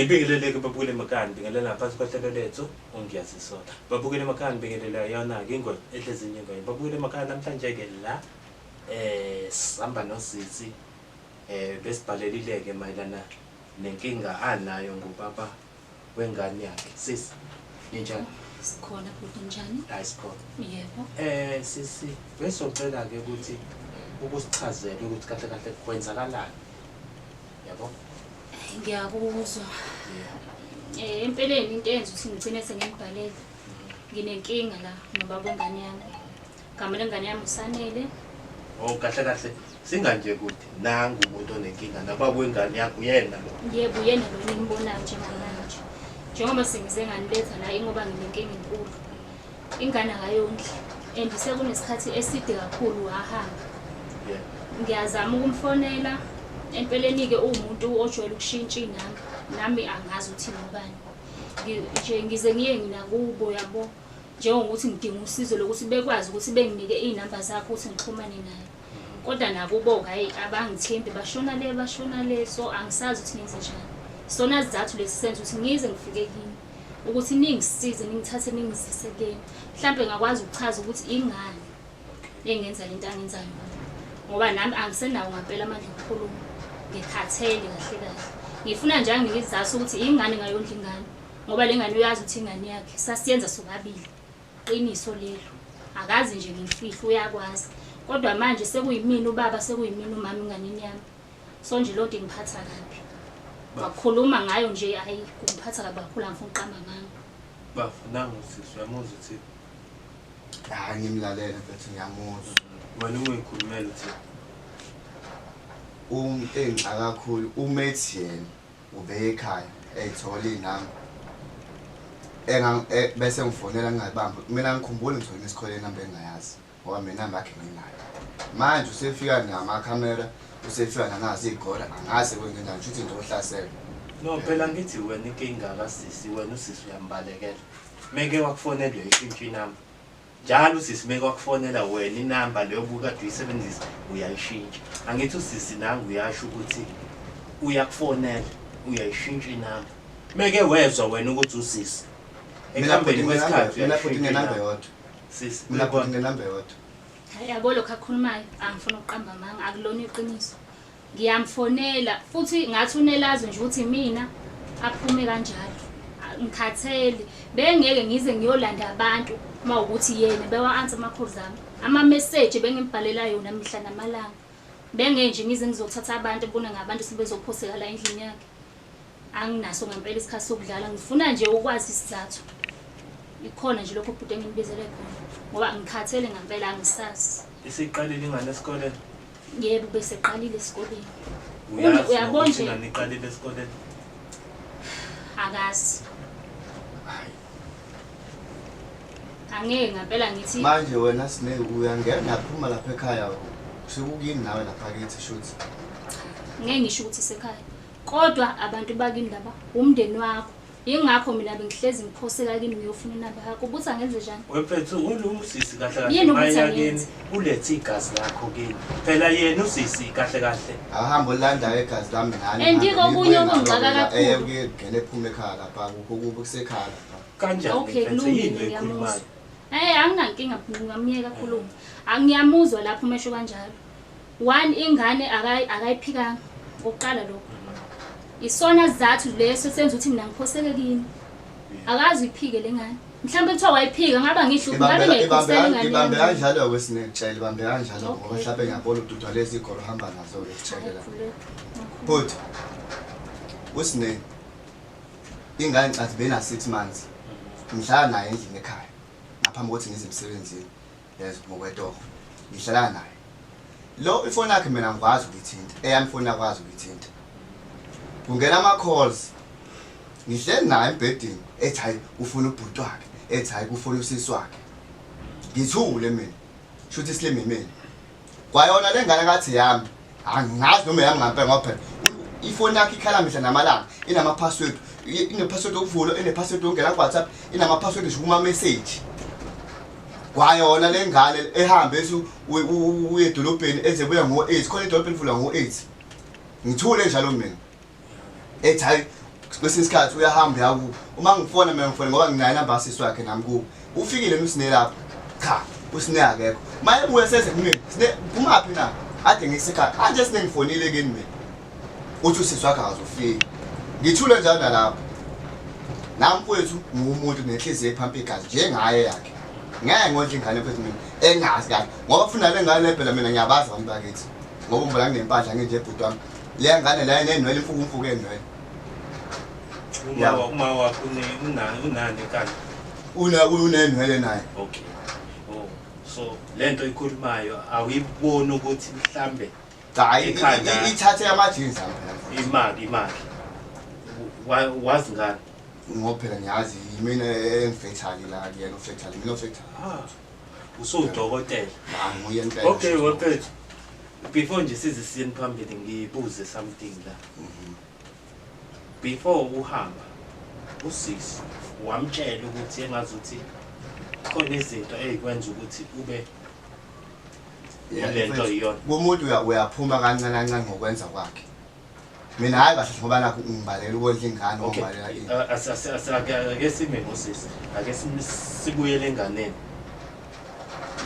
Ngibingeleleke babukele emakhaya, ngibingelela ngaphansi kohlelo lethu uNgiyazisola. Babukele emakhaya, ngibingelela yona-ke ingwenya edla ezinye ingwenya. Babukele emakhaya, namhlanje-ke la sihamba nosisi besibhalelile-ke mayelana nenkinga anayo ngobaba wengane yakhe. Sisi, ninjani? Sikhona bhuti, njani? Hayi, sikhona. Yebo. Sisi, besocela-ke ukuthi ukusichazele ukuthi kahle kahle kwenzakalani. Yabo? Ngiyakuzwa. Yeah. Empeleni into eyenza ukuthi ngigcine sengimubhalele. Nginenkinga la nobaba wengane yami. Igama lengane yami uSanele. Oh, kahle kahle singanje kude nangu umuntu onenkinga nababa wengane yakho uyena lo. Yebo, uyena lo engimbonayo njengamanje. Njengoba sengize nganiletha la ingoba nginenkinga enkulu. Ingane akayondli and sekunesikhathi eside kakhulu wahamba. Yeah. Ngiyazama ukumfonela, empeleni-ke uwumuntu ojwayele ukushintsha iy'namba, nami angazi ukuthi ngubani. Nje ngize ngiye nakubo yabo, njengokuthi ngidinga usizo lokuthi bekwazi ukuthi benginike iy'namba zakhe ukuthi ngixhumane naye. Kodwa nakubo-ke hhayi abangithembi, bashona le bashona le, so angisazi ukuthi ngenze njani. Sona sizathu lesi senza ukuthi ngize ngifike kini, ukuthi ningisize ningithathe ningizise kuyena. Mhlampe ngakwazi ukuchaza ukuthi ingani engenza lento angenza yona. Ngoba nami angisenawo ngampela amandla okukhuluma, ngikhathele kahle kahle. Ngifuna nje anginike isizathu sokuthi ingane ngayondla ingane, ngoba le ngane uyazi ukuthi ingane yakhe, sasiyenza sobabili. Qiniso lelo. Akazi nje ngimfihle, uyakwazi. Kodwa manje sekuyimina ubaba, sekuyimina umama enganeni yami. So nje lonto ingiphatha kabi. Wakhuluma ngayo nje, hayi kungiphatha kabi kakhulu, angifuni ukuqamba amanga. Bafo, nangu usisi uyamuzwa uthi? Hayi, ngimlalela mfethu, ngiyamuzwa. Wena uma uyikhulumela uthi? Engixaka kakhulu umethi yena ube ekhaya eyithola inamba. Bese ngifonela ngingayibambi. Mina ngikhumbule ngithole isikole inamba engingayazi ngoba mina inamba yakhe nginayo. Manje usefika namakhamera, usefika nanazi iy'gora, angazi kwenzenjani, kusho ukuthi nje ohlasela. No, phela ngithi wena inkinga kasisi, wena usisi uyambalekela. Meke wakufonela uyayishintsha inamba. Njalo usisi meke wakufonela wena inamba leyo obukade uyisebenzisa uyayishintsha. Angithi usisi nangu uyasho ukuthi uyakufonela, uyayishintsha inamba. Meke wezwa wena ukuthi usisi. Mina Ekuhambeni futhi kwesikhathi mina futhi uyayishintsha nginenamba inamba. eyodwa. Sisi, Mina futhi uyabona? nginenamba eyodwa. Hayi, yabo lokhu akukhulumayo, angifuni ukuqamba amanga, akulona iqiniso. Ngiyamfonela futhi ngathi unelazi nje ukuthi mina aphume kanjalo. Ngikhathele, bengeke ngize ngiyolanda abantu uma ukuthi yena bewa-answer ama-calls ami. Ama-message bengimbhalela yona mihla namalanga. Bengeke nje ngize ngizothatha abantu bona ngabantu sebezophoseka la endlini yakhe. Anginaso ngempela isikhathi sokudlala, ngifuna nje ukwazi isizathu. Ikhona nje lokho bhuti enginibizele khona ngoba ngikhathele ngempela, angisazi. Isiqalile ingane esikoleni? Yebo, beseqalile esikoleni. Uyazi Uyabona nokuthi nje? ingane iqalile esikoleni? Akazi. Angeke ngempela ngithi Manje wena Sne uyangena uyaphuma lapha ekhaya, sekukini nawe lapha kithi shuthi. Ngeke ngisho ukuthi isekhaya. Kodwa abantu bakini laba umndeni wakho. Yingakho mina bengihlezi ngiphoseka kini ngiyofuna inamba yakho. Ubuthi angenze njani? Wemfethu usisi kahle kahle Yini ukuthi maya angenze? kini ulethe igazi lakho kini. Phela yena usisi kahle kahle. Ahambe olanda igazi lami nani. And ngihambe kokunye ngibuye ngalo okungixaka la, kakhulu. eye kuyengena ephume ekhaya lapha, kukho kubi kusekhaya lapha. Kanjani Okay, mfethu, kulungile, yini le ekhulumayo? ngiyamuzwa. Anginankinga, ngingamyeka akhulume. Angiyamuzwa lapho uma esho kanjalo. One, ingane akayiphikanga. Okokuqala lokho. Isona sizathu leso senza ukuthi mina ngiphoseke kini. Akazi uyiphike le ngane. Mhlawumbe kuthiwa wayiphika, ngaba ngisho ukuthi ngabe ngiyayiphosela ingane Ibambe yami. kanjalo kwesinekutshela, ibambe kanjalo ngoba Okay. mhlawumbe ngiyabona ududwa lezi igolo uhamba nazo ke sitshele la. Hayi, Bhuti, uSine ingane ngicathi bena 6 months. Ngihlala naye endlini ekhaya ngaphambi kokuthi ngize emsebenzini. Yes, ngokwetoho. Ngihlala naye. Lo ifoni yakhe mina ngikwazi ukuyithinta, eyami ifoni akwazi ukuyithinta. Kungena ama calls. Ngihleli naye embhedeni ethi hayi ufuna ubhuti wakhe, ethi hayi kufuna usisi wakhe. Ngithule mina. Shuthi isilimi mina. Kwayona le ngane kathi yami, angazi noma yami ngampela ngoba phela ifoni yakhe ikhala mihla namalanga, inama password, ine password yokuvula, ine password yokungena ku WhatsApp, inama password nje kuma message. Kwayona le ngane ehambe ethi uye edolobheni eze buya ngo-8, khona idolobha elivula ngo-8. Ngithule njalo mina. Ethi hayi Kwesinye isikhathi uyahamba uyakubo. Uma ngifona mina ngifona ngoba nginayo inamba kasisi wakhe nami kubo. Ufikile yena uSine lapho? Cha, uSine akekho. Uma ebuya seze kumina, Sine umaphi na? Ade ngisekhaya. Anje Sine ngifonile kini mina. Uthi usisi wakhe akazofika. Ngithule njalo nalapho. Nami mfowethu ngiwumuntu nenhliziyo ephampa igazi njengaye yakhe. Ngeke ngondle ingane mfethu mina engazi kahle ngoba funa le ngane phela mina ngiyabazi abantu bakithi. Ngoba umbona nginempahla nginje bhuti wami. Le ngane la inenwele imfukumfuku enwele. Uma uma wakho unani unani ekhanda? Una unenwele naye. Okay. Oh, so lento ikhulumayo awuyiboni ukuthi mhlambe Cha ithathe ama jeans ami phela mfowethu. Imali imali. Wazi ngani? Ngoba phela ngiyazi yimina engifethali la kuyena ufethali mina ofethali. Ah. Usudokotela. La nguye impela. Okay, wephethu. Before nje size siyeni phambili ngibuze something la. Before uhamba usisi wamtshela ukuthi engazuthi khona izinto ezikwenza ukuthi ube Yilento iyona. Kumuntu uyaphuma kancane kancane ngokwenza kwakhe. Mina hayi kahle ngoba nakho ungibalela ukondla ingane Okay. ungibalela ini. Ake sime ngosisi. Ake sibuyele enganeni.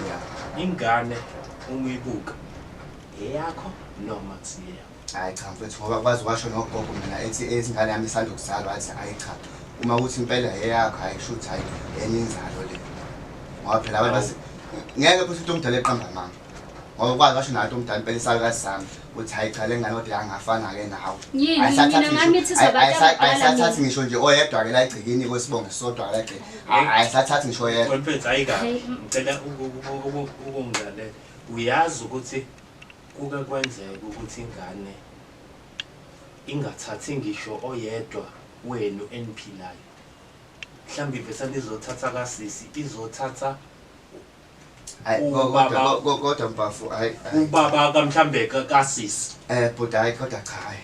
Yeah. Ingane uma uyibuka eyakho noma kusiye. Hayi cha mfethu ngoba kwazi kwasho nogogo mina ethi ingane yami isanda kuzalwa wathi hayi cha uma kuthi impela eyakho hayi shuthi hayi enye inzalo le. Ngoba phela abantu base ngeke futhi umuntu omdala eqamba amanga. Ngoba kwazi kwasho nathi omdala impela isalukazi sami uthi hayi cha le ngane kodwa yangafana-ke nawe. Yini mina ngamithisa abantu abadala Ayisathathi ngisho nje oyedwa-ke la egcekeni kwesibongo esisodwa la egcekeni. Ayisathathi ngisho oyedwa. Mfethu hayi kabi. Ngicela ukungilalela. Uyazi ukuthi Kuke kwenzeke ukuthi ingane ingathathi ngisho oyedwa wenu eniphilayo. Mhlawumbe ivesane izothatha kasisi, izothatha Hayi ubaba kodwa mfafu hayi. Ubaba kamhlambe kasisi. Eh bhuti hayi kodwa cha hayi.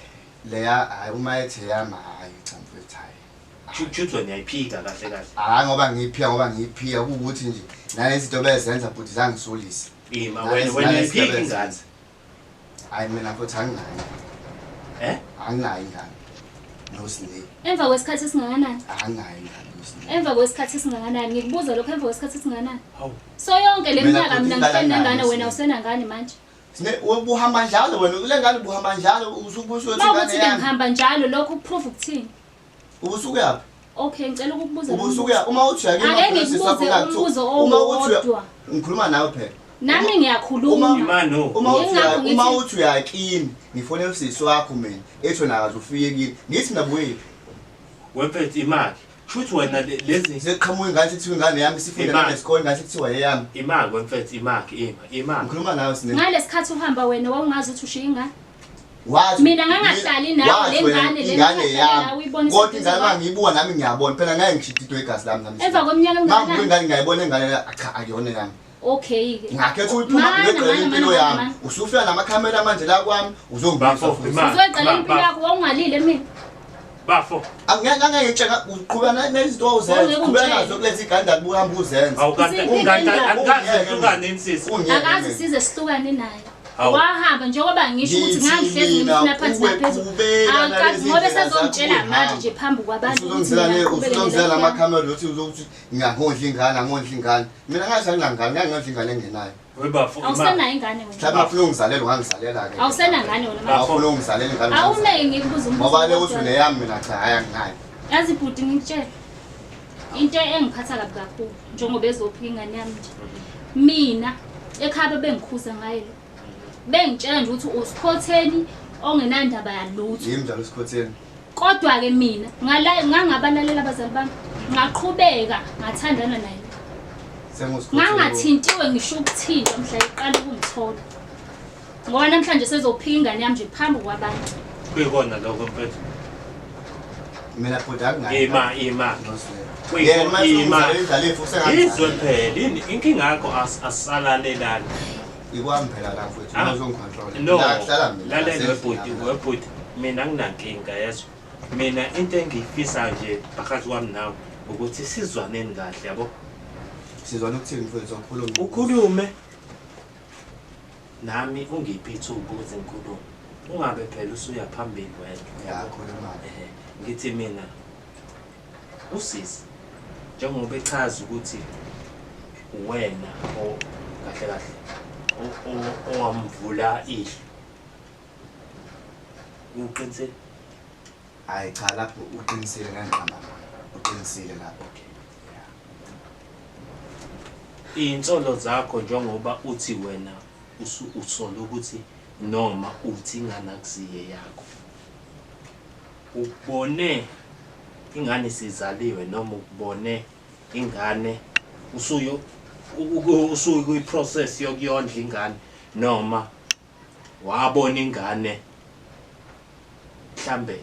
Leya hayi uma ethi yami hayi cha mfethu hayi. Shuthi wena uyayiphika kahle kahle. Hayi ngoba ngiyiphika ngoba ngiyiphika kuwukuthi nje nalezi zinto bezenza bhuti zangisolisa. Ima wena wena uyayiphika ingane. Hayi mina futhi anginayo. Eh? Anginayo ingane. NoSne. Emva kwesikhathi esingakanani? Anginayo ingane noSne. Emva kwesikhathi esingakanani? Ngikubuza lokho emva kwesikhathi esingakanani? Hawu. So yonke le Mina minyaka bhuti mina ingane ngihleli nengane anginayo wena noSne. usenangane manje. Sine ubuhamba njalo wena kule ngane ubuhamba njalo usubusuthi Uma ingane ukuthi yami. bengihamba njalo lokho kuprove ukuthini? Ubusukuyaphi? Okay, ngicela ukukubuza lo mbuzo. Ubusukuya uma uthi uyakini Ake ngikubuze umbuzo uma uthi owodwa. ngikhuluma nawe phela. Nami Uma- ngiyakhuluma. Ima no. Uma uthi Yingakho uma ngithi- uthi uyakini ngifonela usisi wakho mina ethi wena akaze ufike kini ngithi mina buyephi Wemfethu imali. Shuthi wena lezi seqhamuka ingane sekuthiwa ingane yami sifunda Imali. nesikole ingane sekuthiwa eyami imali wemfethu imali ima imali. ngikhuluma nawe sine Ngalesikhathi uhamba wena wawungazi ukuthi ushiya ingane. Wathi Mina ngangahlali nawe, wathi le wena ngane le ingane ngangahlali yami. nawe, uyibone Kodwa iseduze ingane kwakho. mangiyibuka nami ngiyabona phela ngeke ngishide into yegazi lami nami. Emva kweminyaka Mangibuka engakanani? ingane ngiyayibona ingane la, cha akuyona yami. Okay ke. Ngakhetha ukuyiphuma Mana, ngeqele mana, impilo mana, yami. mana. Usufika namakhamera manje la kwami uzongibisa Bafo, futhi. ima. Uzoyiqala Ba- impilo ba- yakho wawungalile mina. Bafo, Angeke angeke ngitshela uqhubeka nezinto owuzenza. Wawungeke Uqhubeka ungitshele. nazo kuletha iganda kubuya hamba uzenza. awukanta Ziphi unganta iy'ndaba? angikaze sihlukane nisisi. Ungiyeke Akaze mina. size sihlukane naye. Hawu. Wahamba njengoba ngisho ukuthi Ngithi ngangihlezi mina ngimfuna phansi naphezulu. uweqhubeka Akazi nalezi ngoba ndlela esezongitshela zakho manje uhamba. nje phambi kwabantu ukuthi Usuzongizela mina ne ngiqhubeke usuzongizela nelife yami. amakhamera uthi uzokuthi ngiyangondla ingane angondla ingane. Mina ngathi anginangane ngangondla ingane engenayo. Webafo imali. Awusenayo ingane wena. Mhlawumbe afuna ungizalela ungangizalela ke. Awusenangane wena manje. Awufuna ungizalela ingane. Awumeke ngikubuze umbuzo. Ngoba le uthi owodwa. uneyami mina cha hayi anginayo. Yazi bhuti ngikutshele. Into engiphatha kabi kakhulu njengoba ezophika ingane yami nje. Mina ekhaya bebengikhuza ngaye lo. Bengitshela nje ukuthi usikhotheni ongenandaba yalutho. Yimi njalo usikhotheni. Kodwa-ke mina ngala ngangabalalela abazali bami. Ngaqhubeka ngathandana naye. Sengusikhotheni. Ngangathintiwe ngisho ukuthintwa mhla eqala ukungithola. Ngoba namhlanje sezophika ingane yami nje phambi kwabantu. Kuyikona lokho mfethu. Mina bhuti anginayo. Ima ima. Yena uma Ima. ungizalela indlala ifu Izwe usengangizwe. phela yini inkinga yakho asalalelani. Ikwami phela la mfowethu Ah. uma uzongicontrol. No. La kuhlala mina. Lalela webhuti webhuti mina nginankinga yezwa. Mina into engiyifisa nje phakathi kwami nawe ukuthi sizwaneni kahle yabo. Sizwana ukuthini mfowethu ukhulume. Ukhulume nami ungiphi ithuba ukuthi ngikhulume. Ungabe phela usuya phambili wena. Ya, khuluma. Ehhe, ngithi mina usisi njengoba echaza ukuthi uwena o kahle kahle owamvula ihlo. Uqinisile? Hayi cha, lapho uqinisile, ngangiqamba amanga. Uqinisile lapho. Okay. Iy'nsolo zakho njengoba uthi wena usola ukuthi noma uthi ingane akusiye yakho. Ukubone ingane isizaliwe noma ukubone ingane usuyo usukwi-process yokuyondla ingane noma wabona ingane mhlambe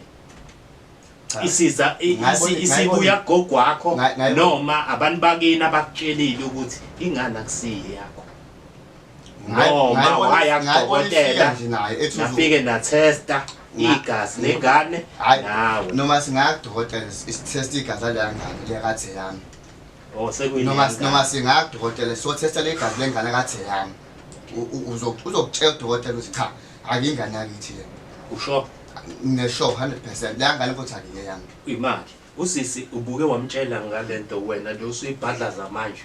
Cha. isiza isibuya gogo wakho noma abantu bakini abakutshelile ukuthi ingane akusiye yakho noma waya kudokotela nje naye ethi nafike nathesta igazi lengane Hhayi, nawe. Noma singaya kudokotela isithesta igazi laleya ngane leyakathe yami. Oh, sekuyile Noma ngane. noma singaya kudokotela sothesta le gazi lengane kathe yami. Uzokutshela udokotela ukuthi cha, akuyingane yakithi le. Usho? Ngisho 100% leya ngane futhi akuye yami. Imali. Usisi ubuke wamtshela ngalento wena lo usuyibhadlaza manje.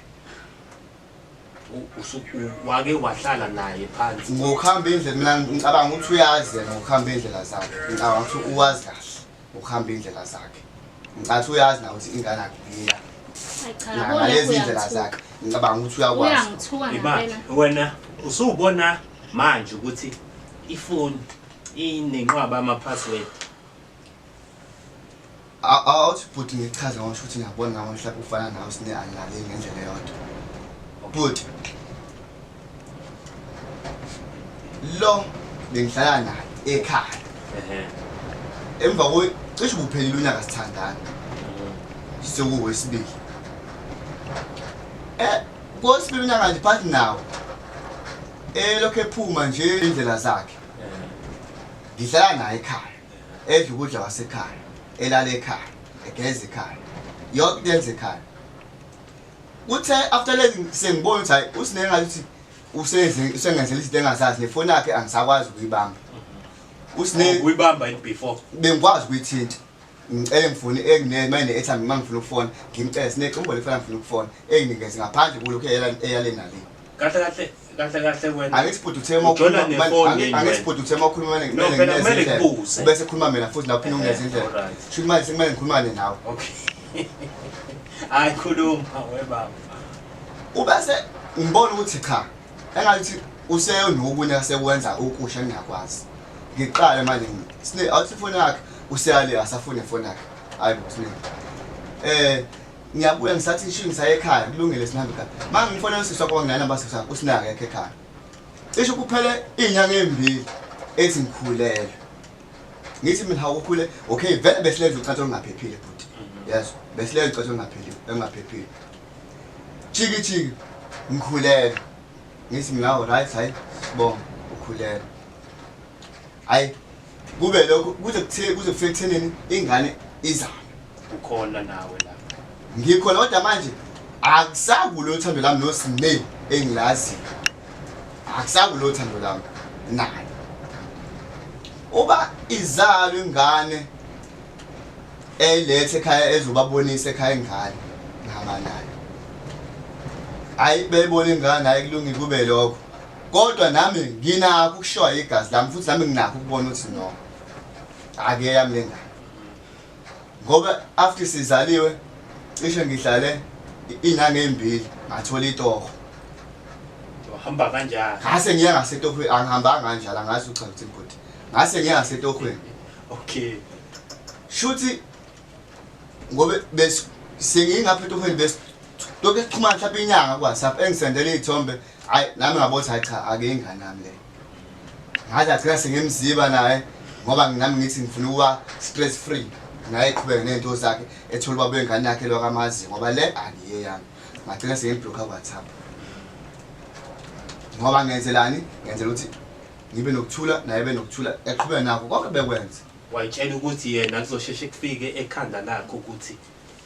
Wake wahlala naye phansi. Ngokuhamba indlela mina ngicabanga ukuthi uyazi yena ngokuhamba indlela zakhe. Ngicabanga ukuthi uwazi kahle ngokuhamba indlela zakhe. Ngicabanga ukuthi uyazi nawe ukuthi ingane akuyiya. Hayi cha, yabona Ngalezi indlela uyangithuka. zakhe ngicabanga ukuthi uyakwazi. Uyangithuka Imali. ngempela. Wena usubona manje ukuthi ifoni inenqwaba ama password. Awuthi bhuti ngichaze ngisho ukuthi ngiyabona ngawe mhlawumbe ufana nawe sine angilaleli ngendlela eyodwa. Bhuti lo bengihlala naye ekhaya. Emva ko cishe kuphelile unyaka sithandana. Sekuwesibili. Kowesibili unyaka nje but nawo. Lokho ephuma nje indlela zakhe. Ngihlala naye ekhaya. Edla ukudla kwasekhaya, elala ekhaya, egeza ekhaya. Yonke into yenza ekhaya. Kuthe after lezi sengibona ukuthi hayi uSine ngathi usengenzela izinto engazazi, nefoni yakhe angisakwazi ukuyibamba. uSine Oh, uyibamba in before. Bengikwazi ukuyithinta. Ngicela ngifone engine manje ne-airtime uma ngifuna ukufona, ngimcele Sine cela ifona ngifuna ukufona, enginikeze ngaphandle kulokhu eyale nale. Kahle kahle kahle kahle wena. Angithi bhuti uthe uma Ujola ukhuluma- nefoni yini angithi wena? bhuti uthe uma ukhuluma No, kumele phela ngineze kumele indlela. kubuze. Bese khuluma mina futhi lapho unginikeze indlela. Alright. Shuthi manje sekumele ngikhulumane nawe. Okay. Hayi khuluma webaba. Ubese ngibona ukuthi cha, engathi usenokunye asekwenza ukusha engingakwazi. Ngiqale manje Sine awuthi ifoni yakhe useyale asafune ifoni yakhe. Hayi bo Sine. Ngiyabuya ngisathi ngisho ngisaye ekhaya kulungile sihambe ekhaya. Manje ngifonela usisi wakho nginayo namba sisi wakho usinaka yakhe ekhaya. Cishe kuphele izinyanga ezimbili ethi ngikhulelwe. Ngithi mina awukhule, okay vele besilenza ucansi olungaphephile bhuti. Yes, besilenza ucansi olungaphephile, olungaphephile. Chiki chiki ngikhulelwe. Ngithi mina all right, hayi sibonga ukhulelwe. Hayi kube lokho kuze kuthe kuze kufike ekuthenini ingane izalwe. Ukhona nawe lapha. Ngikhona kodwa manje akusakulo uthando lami noSine engilaziyo. Akusakulo uthando lami naye. Uba izalwe ingane elethe ekhaya ezobabonisa ekhaya ingane ngihamba nayo. Hayi beyibona ingane hayi kulungile kube lokho. Kodwa nami nginakho ukushoya igazi lami futhi nami nginakho ukubona ukuthi no. Ake yami lengane. Ngoba after sizaliwe cishe ngihlale inyanga ezimbili ngathola itoho. Wahamba kanjani? Ngase ngiya ngasetohweni, angihambanga kanjalo, angazi uchaza ukuthi bhuti. Ngase ngiya ngasetohweni. Okay. Shuthi ngoba bes sengingapha etohweni bes lokho esixhumana mhlawumbe inyanga ku WhatsApp engisendele izithombe, hayi nami ngabona ukuthi hayi cha ake ingane yami le. Ngaze agcina sengimziba naye ngoba nami ngithi ngifuna ukuba stress free. Naye eqhubeke nezinto zakhe ethola ubaba wengane yakhe lo kamazi ngoba le akiye yami. Ngagcina sengimblocka ku WhatsApp. Ngoba ngenzelani? Ngenzela ukuthi ngibe nokuthula naye ebe nokuthula eqhubeke nakho konke bekwenze. Wayitshela ukuthi yena kuzosheshe kufike ekhanda lakhe ukuthi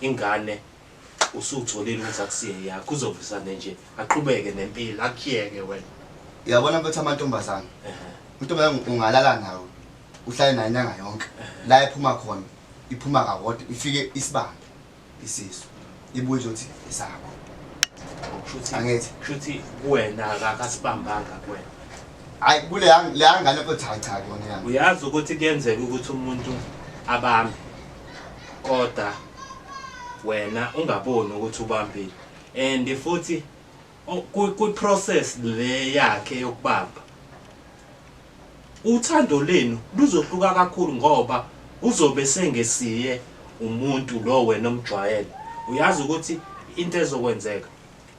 ingane usutholile ukuthi akusiye yakho, uzovisane nje aqhubeke nempilo akuyeke wena. Uyabona mfethu amantombazane. Intombazane ungalala nawe. Uhlale nayo inyanga yonke. La ephuma khona iphuma kakodwa ifike isibambe isisu. Ibuye nje uthi esakho. Kushuthi Angithi. kushuthi kuwena akasibambanga kuwena. Hayi kule leya ngane futhi hayi cha kuyona yami. Uyazi ukuthi kuyenzeka ukuthi umuntu abambe kodwa wena ungaboni ukuthi ubambile and futhi kwi-process le yakhe yokubamba uthando lenu luzohluka kakhulu ngoba uzobe sengesiye umuntu lo wena omjwayele. Uyazi ukuthi into ezokwenzeka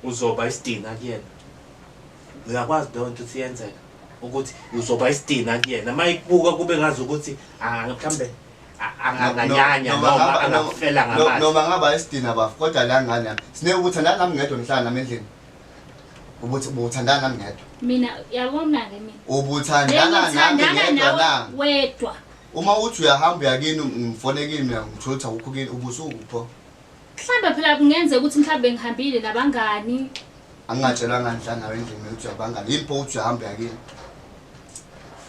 uzoba isidina kuyena. Uyakwazi leyo nto ukuthi iyenzeka ukuthi uzoba isidina kuyena uma ikubuka kube ngazi ukuthi mhlambe anganyanya noma angakufela ngamanzi. Noma ngaba isidina bafu kodwa la ngane yami sine ubuthandana nami ngedwa ngihlala nami endlini. Ubuthi ubuthandana nami ngedwa. Mina yabona-ke mina. Ubuthandana nami Bengithandana ngedwa nawe na? wedwa. Uma uthi uyahamba uyakini ngifone kini mina ngithola ukuthi awukho kini ubusukupho. Mhlawumbe phela kungenzeka ukuthi mhlawumbe ngihambile nabangani. Angingatshelwa ngani ngihlala nawe endlini mina uthi uyabangani. Yini pho uthi uyahamba uyakini?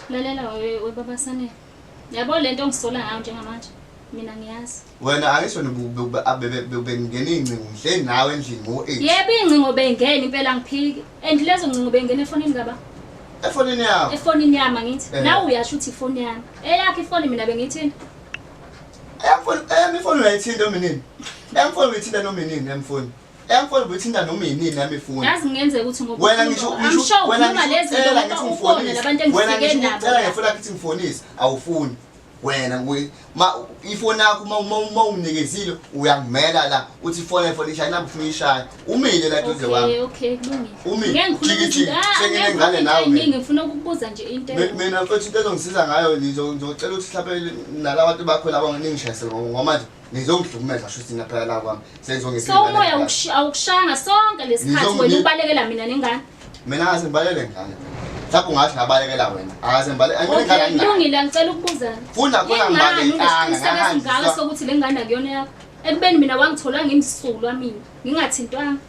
Lalela we baba Sanele. Yabo lento ongisola ngayo njengamanje. Mina ngiyazi. Wena angisho bengena iy'ngcingo ngihleli nawe endlini ngo-8. Yebo iy'ngcingo beyingena impela ngiphiki. And lezo ngcingo beyingena efonini kaba. Efonini yakho. Efonini yami angithi. Eh. Nawe uyasho ukuthi ifoni yami. Eyakho ifoni mina bengithini? Eyami eyami ifoni uyayithinta noma inini? Eyami ifoni uyithinta noma inini eyami ifoni? Eyami ifoni uyithinta noma inini yami ifoni? Yazi kungenzeka ukuthi ngoba Wena ngisho I'm ngisho sure wena ukhuluma ngisho lezi zinto ucela ngoba ngithi ubona ngifonise. labantu Wena engifike ngisho nabo. ucela ngefoni yakho ithi ngifonise awufuni. Wena kuyi ma ifoni yakho uma unginikezile uyangimela la uthi ifoni ifoni ishaya inamba ufuna uyishaya. Umile la eduze kwami. Okay, okay, kulungile. Umile. Ngeke ngikhulume Jiki, jiki. izinto- ah, Senginengane ngeke ngikhulume nawe into mina. eyiningi, ngifuna ukukubuza nje into Mina mfethu into ezongisiza ngayo ngizocela ukuthi mhlawumbe nalaba bantu bakho laba ningishayisele ngoba manje nizongihlukumeza sho ukuthi phela la kwami sengizongiphi So umoya awukushayanga sonke lesikhathi wena ubalekela mina nengane. Mina ngase ngibalele ngane. Mhlawumbe ungathi ngabalekela wena. Akaze ngibale angine ngane Okay, anginayo. kulungile ngicela ukubuzana. Funda khona Ingane ngibalekanga unesiqiniseko esingaka ngahanjiswa. sokuthi le ngane akuyona yakho. Ekubeni mina wangithola ngimsulwa mina, ngingathintwanga.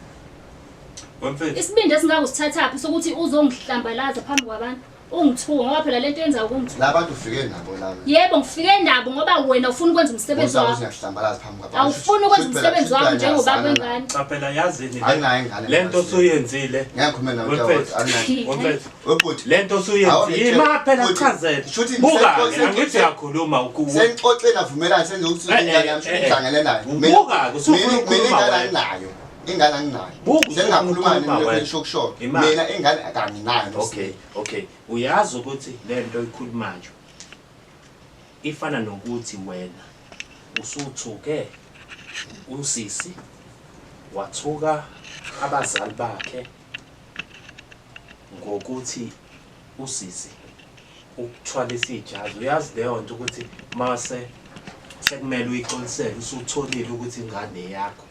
Wemfethu. Isibindi esingaka usithathaphi sokuthi uzongihlambalaza phambi kwabantu, ungithuke ngoba phela lento yenza ukungithuka. La bantu ufike nabo la. Yebo ngifike nabo ngoba wena ufuna ukwenza umsebenzi Uzabe wakho. uzingahlambalazi phambi kwabantu. Awufuni ukwenza umsebenzi wakho njengobaba wengane. Cha phela yazini Anginayo ingane. le nto osuyenzile. Ngeke ngikhulume nawe Wemfethu. anginayo. Wemfethu. Webhuti. Le nto osuyenzile ima phela Futhi, chazele. shuthi Buka angithi uyakhuluma Sengixoxe navumelana senze ukuthi ingane yami ngihlangene nayo. Buka-ke, usufuna Mina ukukhuluma ingane wena. anginayo. Ingane anginayo. Buka, usufuna Sengingakhuluma ukukhuluma nini wena. nisho kusho. Imali. Mina ingane akanginayo. Okay, okay. Uyazi ukuthi le nto oyikhulumayo ifana nokuthi wena usuthuke usisi wathuka abazali bakhe ngokuthi usisi ukuthwalisa ijazi. Uyazi leyo nto ukuthi mase sekumele uyixolisele usutholile ukuthi ingane yakho.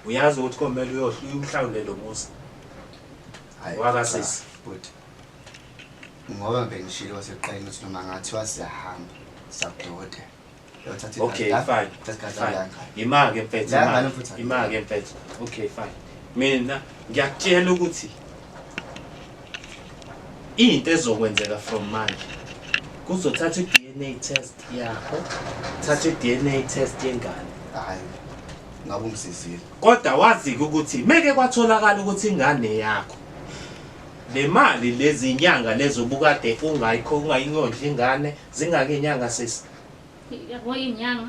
Uyazi ukuthi komele uyohlawule lo muzi. Hayi, Wakasisi. cha, bhuti. Ngoba bengishilo wasekuqaleni ukuthi noma ngathiwa siyahamba siyakudokotela. Uyothatha Okay, igazi la, fine. uthatha igazi Fine. la ngane. Ima-ke mfethu, La ima-ke. ngane futhi akuyona. Ima-ke mfethu. Okay, fine. Mina ngiyakutshela ukuthi into ezokwenzeka from manje kuzothatha i-DNA test yakho, thatha i-DNA test yengane. Hayi. Ngabe ungisizile. Kodwa wazi-ke ukuthi meke kwatholakala ukuthi ingane yakho le mali lezi nyanga lezo obukade ungayikho ungayiyondli ingane zingake inyanga sisi. Yabo inyanga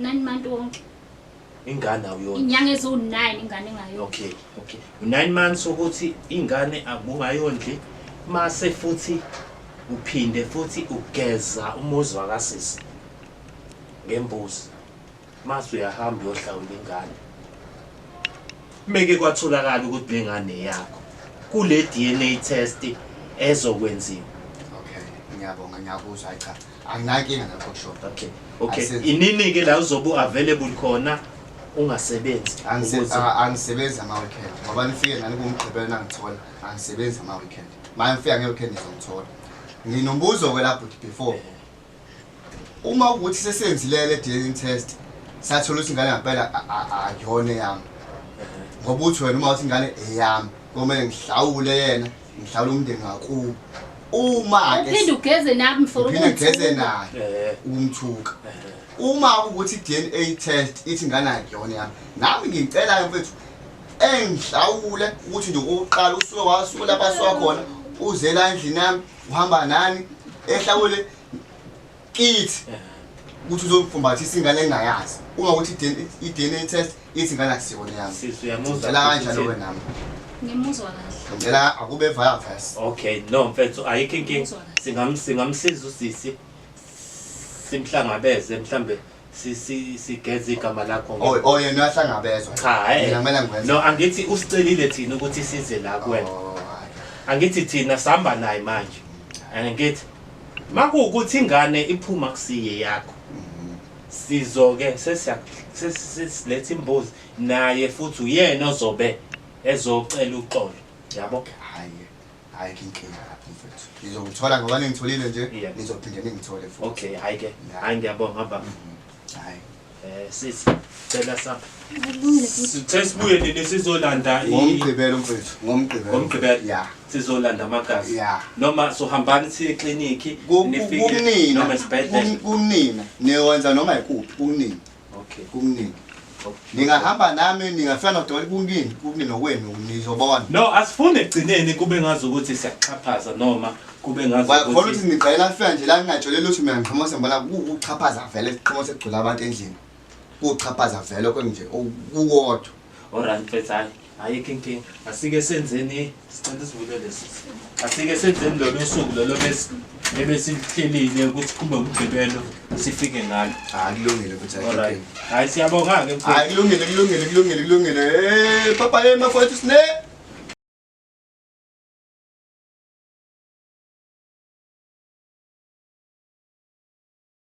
9 months wonke. Ingane awuyondli. Inyanga eziwu9 ingane engayondli. Okay, okay. 9 months ukuthi ingane akungayondli mase futhi uphinde futhi ugeza umuzi wakasisi ngembuzi. Mase uyahamba uyohlawula ingane. Meke kwatholakala ukuthi le ngane yakho kule DNA test ezokwenziwa. Okay, ngiyabonga ngiyakuzwa. Hayi cha. Anginankinga nakho kusho. Okay. Okay. Asenze. Inini ke la uzobe available khona ungasebenzi? Angisebenzi ama weekend ngoba nifike nani kumgqibelo nangithola angisebenzi ama weekend. Manje ngifika nge weekend ngizongithola. Nginombuzo ke lapho before. Uma ukuthi sesenzile le DNA test sathola ukuthi ingane ngempela akuyona eyami. Ngoba uthi wena uma uthi ingane eyami kumele ngihlawule yena, ngihlawule umndeni wakubo. Uma ke Uphinde ugeze nami for uphinde ugeze ukungithuka. naye ukumthuka. Uma ukuthi i-DNA test ithi ingane akuyona yami, nami ngicela-ke mfethu engihlawule ukuthi nje okokuqala usuke wasuke lapha asuka khona uze la endlini yami uhamba nani ehlawule kithi ukuthi uzomfumbathisa ingane engingayazi uma ukuthi i-DNA test ithi ingane akusiyona yami. Sisi uyamuzwa. Ngicela kanjalo-ke nami. Ngimuzwa kahle. Ngicela akube via verse. Okay, no mfethu ayikho inkinga. Singamsiza usisi simhlangabeze mhlambe sigeze igama lakho. Oh, oh yena uyahlangabezwa. Cha, Mina kumele ngikwenze. No, angithi usicelile thina ukuthi size la kuwena. Oh, hhayi. Angithi thina sihamba naye manje. Angithi makuwukuthi ingane iphuma kusiye yakho. Sizoke sesiletha imbuzi naye futhi uyena ozobe ezocela uxolo. Yabo? Hhayi, hhayi inkinga lapho mfethu. Ngizokuthola ngoba ningitholile nje, Yeah. nizophinde ningithole futhi. Okay, hayi ke. Hayi ngiyabonga baba. Hhayi. Sisi, cela sapha. Kulungile futhi. Sithe sibuye nini sizolanda Ngomgqibelo mfethu, ngomgqibelo. Ngomgqibelo? Yeah. Sizolanda amagazi. Yeah. Noma sohambani siye ekliniki nifike Kumnina. noma esibhedlela. Kumnina. Niyenza noma ikuphi, kumnina. Okay. Kumnina. Ningahamba nami ningafika nodokotela kumnini, kumnini okwenu nizobona. No, asifuni ekugcineni kube ngazi ukuthi siyaxhaphaza noma kube ngazi Khona ukuthi nigqayela nifika nje la ngingatsheleli ukuthi mina ngiqhamuka sengibona kuwukuxhaphaza vele siqhamuka sekugcwele abantu endlini. Kuwuxhaphaza vele okho nje okukodwa. Alright mfethu, hayi ayikho inkinga. Asike senzeni, sicela sivulele sisi. Asike senzeni lolu suku lolo ebesihlelile ukuthi kube umgqibelo sifike ngalo. Hayi kulungile futhi ayikho Alright. inkinga. Hayi siyabonga ke mfethu. Hayi kulungile kulungile kulungile kulungile. Eh papa yema mfowethu sine.